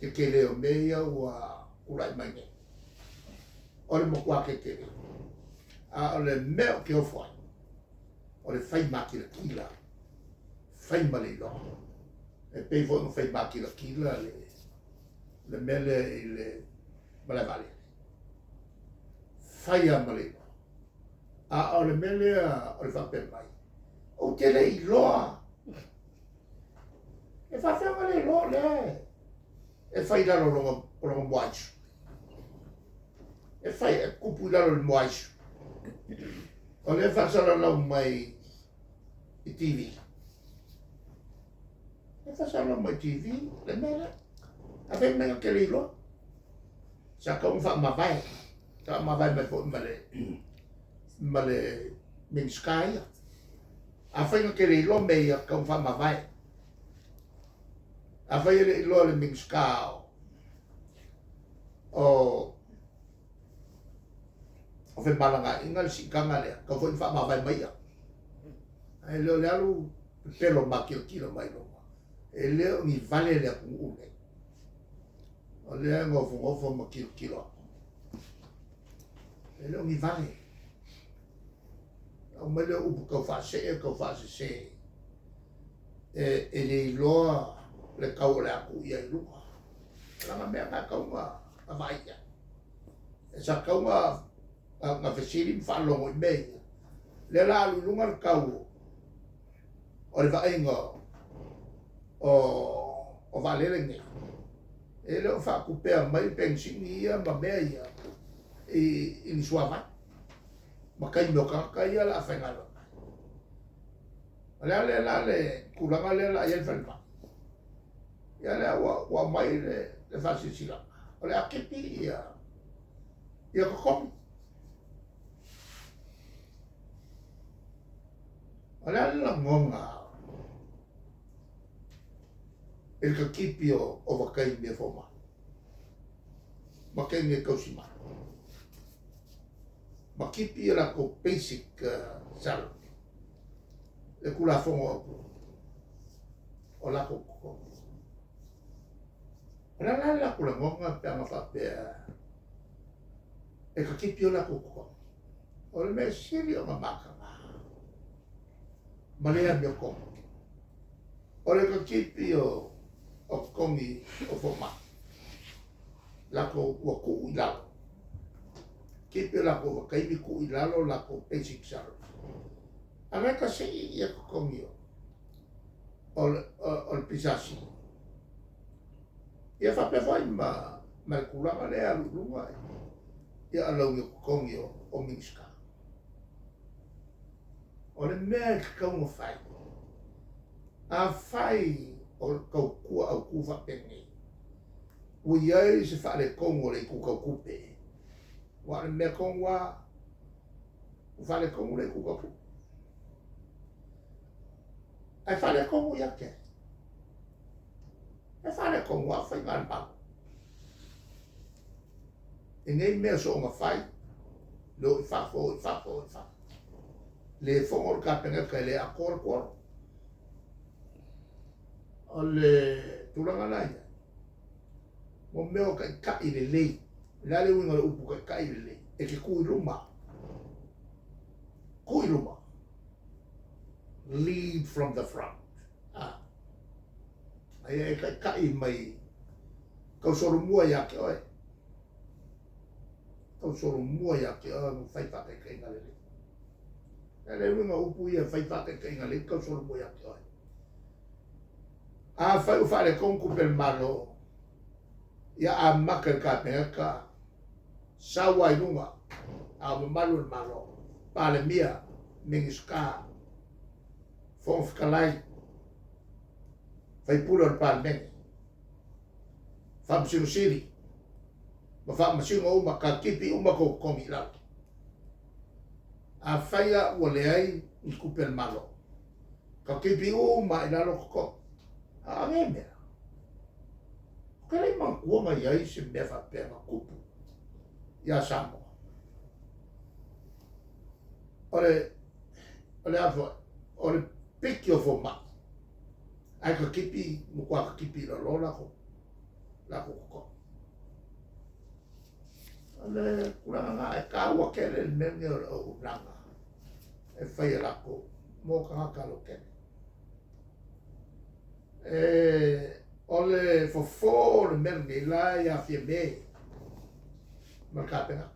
tetele o mea ia ua tulai mai nei. O le matua tetele. A o le mea ou te ofo ai, o le fai makilatila, fai ma le iloa. E pei foi ona fai makilatila le, le mea lea i le malae vaalele. Fai lava ma le iloa. A o le mea lea o le faapea mai, ou te le iloa. E faafefea ona le iloa o lea e fai i lalo o lona muaisu. E fai, e tupu i lalo o le muaisu. O lea e faasalalau mai i TV. E faasalalau mai i TV le mea lea. A fai mai na te le iloa. Sa tatau ona faamavae. Faamavae mai foi ma le ma le Minisita ia. Afai na te le iloa mea ia, tatau ona faamavae. Afai e le iloa e le Minisita o o femalagaaiga le siitaga lea, tatau foi ona faamavae mai ia. Ae le o le alu pepelo makilatila mai luga. E le o ni vale le atunuu lenei. O lea e nofonofo ma tilotilo atu. E le o ni vale. Aumai lea o upu tau faasee, tau faasese. E, e le iloa le tau o le a tuu i ai i luga. Leaga mea na e tatau ona vaai i ai. E sa tatau ona fesili ma faalogo i mea ia. Lea la alu i luga le tau o le vaaiga o o vaalele nei. E le o faatupea mai penisini ia ma mea ia i, i ni suavai ma taimi o tagata ia la a faigaluega ai. O le a lea la le tulaga lea la i ai le falemai? Ia lea ua, ua aumai le, le faasilasilaga, o le a tipi ia, ia totogi. O le a le lagona i le katipi o ovataimi e fomai ma teine e tausi mai ma tipi a latou basic salary le Tulafono Autu o latou totogi. O le a la le latou lagona pe ana faapea e katipi o latou totogi? O le mea sili ona mataga ma le amiotonu, o le katipi o totogi o fomai, latou ua tuu i lalo. Tipi o latou ovataimi tuu i lalo latou basic salary. A la e tasii ia totogi o le PSC. Ia faapea foi ma ma le tulaga lea e alu i luga ia alauni o totogi o Minisita. O le mea e tatau ona fai, afai o tautua autu faapenei, ua i ai se faaletonu o le itu tau tupe, aua o le mea tonu lava, ua faaletonu le itu tau tupe. Ae faaletonu ia te ai? E faaletonu lava faiga a le Malo. I nei mea soona fai, le o i fafo, o i fafo, o i fafo. Le fono le Kapeneta e le atoa le quorum. O le tulaga la ia, mo mea o taitai lelei, o le a le uiga o le upu taitai lelei? E te tu i luma, tu i luma, lead from the front. A, aia e taitai mai tau solomua ia te oe. Tau solomua ia te oe ma fai faataitaiga lelei. E le uiga o upu ia fai faataitaiga lelei tau solomua ia te oe. Afai ua faaletonu tupe a le Malo, ia amata i le Kapeneta, sau lava i luga, Ao Mamalu o le Malo, Palemia, Minisita, Fofoga Fetalai, Faipule o le Palemene, Faamasino Sili ma Faamasino uma, katipi uma tou totogi i lalo. Afai lava ua leai ni tupe a le Malo, katipi uma i lalo totogi. A o nei mea, ou te le i manatua na i ai se mea faapea na tupu ia Samoa. O le, o le a foi, o le piki o fomai, ae katipi, matua katipi i lalo latou. latou totogi. O le tulaga lena, e taua tele le mea lenei o le auaunaga e fai e latou mo tagata lautele. O le fofo o le mea lenei la ia Fiame ma le Kapeneta.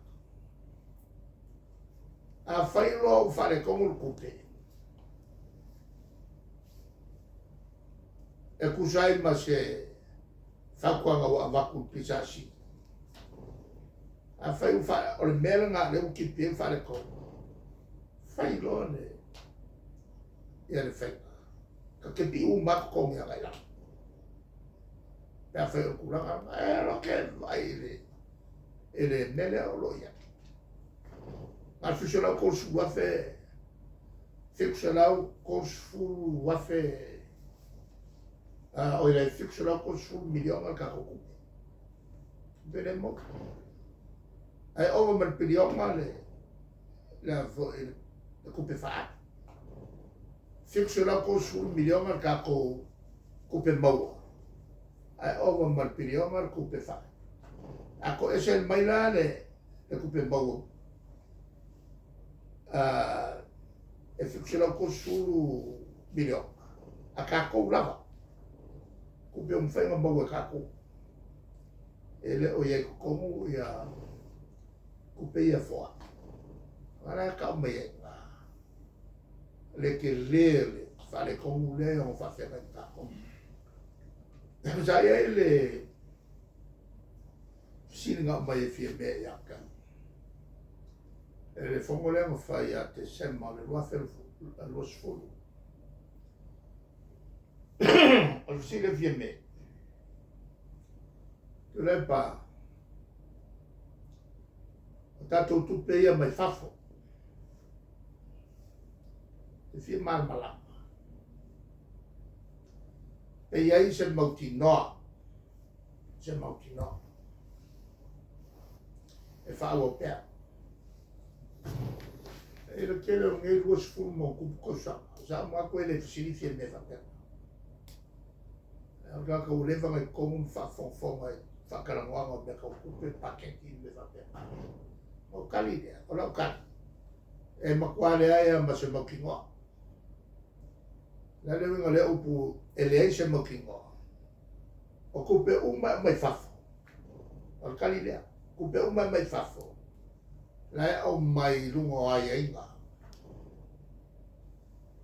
Afai loa ua faaletonu le tupe, e tusa ai ma se fautuaga ua avatu i le PSC, afai ua o le mea lena o lea ua tipi ai ma faaletonu, fai loa le ia le faiga, ta tipi uma lava totogi agai i lalo, pe afai o le tulaga lena. E alu atu e vaai i le mea lea o lo o i ai. Na o le $730,000, $730,000, oi le $730 miliona le tatou tupe. Tupe lea e maua. Ae ova ma le piliona le le tupe faaalu. $730 miliona le tatou tupe maua, ae ova ma le piliona le tupe faaalu. A toese mai la le tupe maua e $730 miliona, a tatou lava, tupe ua mafai ona maua e tatou, e le o i ai i totonu ia tupe ia foai. A la e tau mai ai i ina le tele o le faaletonu lea e ono faafeagai ma tatou. Sa i ai le fesili na aumai e Fiame ia te au, e le fono lea na fai ia Tesema o le 2020. O le fesili a Fiame, Tuilaepa, o tatou tupe ia mai fafo, e fia malamalama, pe i ai se mautinoa, se mautinoa e faaauau pea. I le tele o lenei 20 ma ona tupu tausaga, sa uma atu e le fesili Fiame faapena. O le tagata ua leva ona i totonu ma faafogafoga i faatalanoaga o mea tau tupe, paketi ma mea faapena. Ona ou tali lea, o lau tali, e matua leai lava ma se mautinoa. O le a le uiga o lea upu e leai se mautinoa? O tupe uma e aumai fafo, o le tali lea, tupe uma e aumai fafo, la e aumai i luga o aiaiga.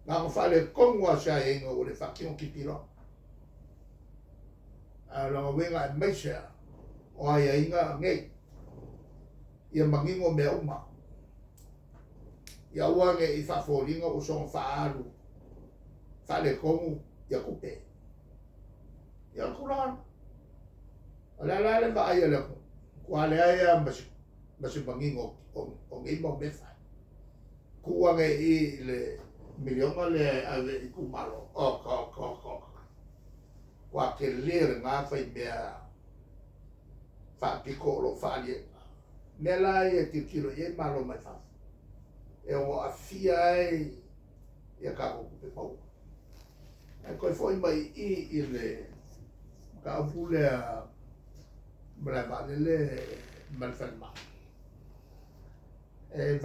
Na ona faaletonu lava o se aiaiga ua le faatino tipi loa. Ae o lona uiga aemaise lava o aiaiga nei, ia manino mea uma. Ia aua ne i faafoliga ua soona faaalu faaletonu ia tupe. Ia o le tulaga lena. O le a la le vaai a le atunuu? Matua leai lava ma se manino o nei mau mea e fai. Tuu ane i i le miliona lea e ave i itumalo, oka oka oka oka. Matua tele lena faimea faapito o lo o faaalia i ina. O mea la ia e tilotilo i ai Malo mai fafo, e ono aafia ai ia tatou tupe maua. Ae toe foi mai i i i le mataupu lea malae vaalele ma le falemai. E